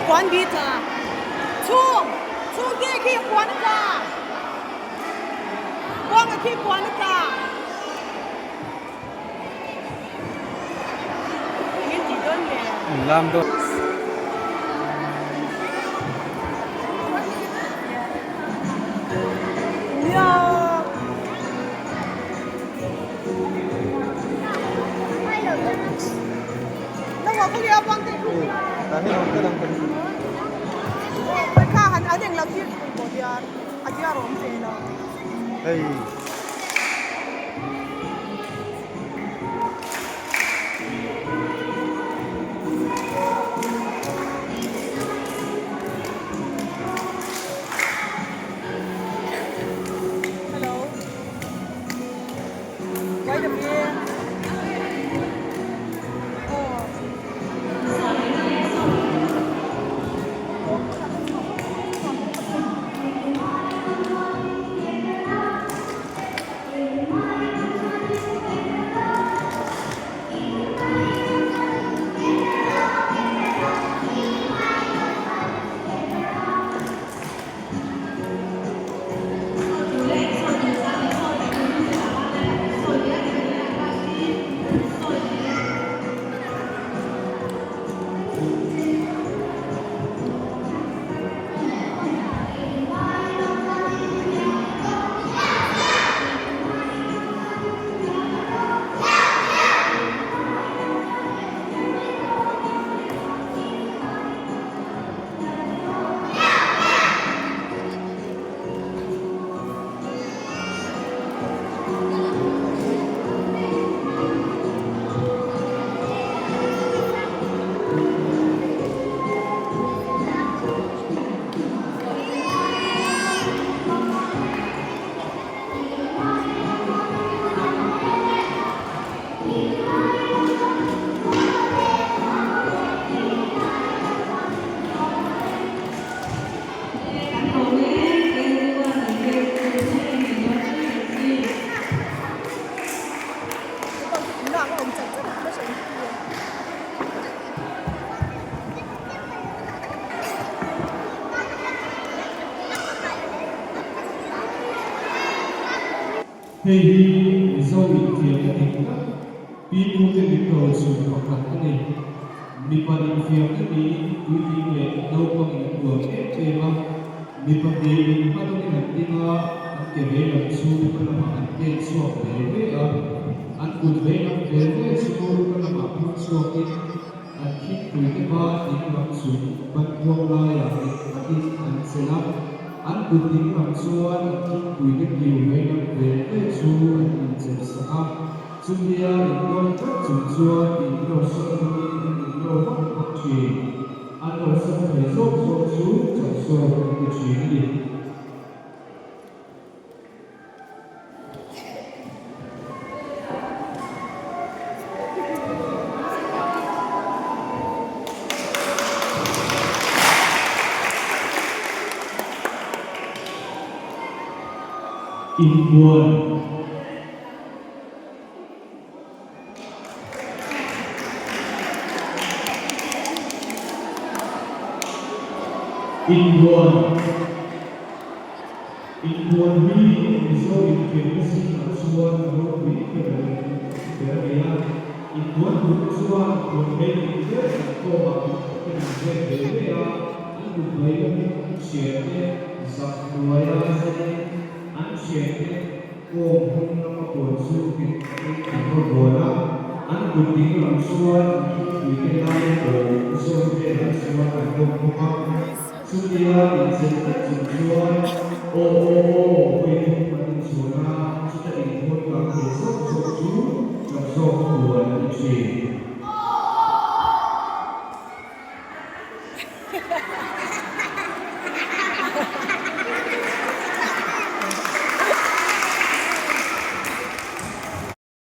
puan bi tla chhung chhungte khi puan a tla buanga khi puan a tla engin tih dawn nge an lam dawn. Nia. Hei. Hei hi Mizo infiamna dik tak, pi pute min rochun pakhat a ni. Mipa infiamna niin puitling leh naupangin an uar em em a, mipa hnihin hmatawngin an ding a, an ke veilam chu hma lamah an pen chhuak ve ve a, an kut veilam ve ve chu hma lamah phur chhuakin an khingpuite ban dinglam chung ban khuang laiah engkhatin an chelh a, an kut dinglam chuan an khingpuite kiu veilam ve ve chu an inchelh sak a. Chumia indawm tlat chung chuan inlawr sawn tumin an inlawr vak vak thin. An lawr sawn thei zawk zawk chu chak zawk an ti thin a ni. Inbuan. Inbuan Inbuan hi Mizo infiamna zingah chuan a ropui ber a ni ber a ni a. Inbuan tur te chuan buan vei dik ber an kawmah kut an inzep ve ve a, an kut vei lamin an thiante zak hnuaia zenin an thiante Kawng hung lama puan chu nghet takin an va vuan a, an kut ding lam chuan an thingpuite lai awm zawn velah chuan an bawk bawk a. Chutia inchei tlat chung chuan aw aw aw hawi thum an inchhuan a, chuta inhawn kang thei zawk zawk chu chak zawk puan a ni thin.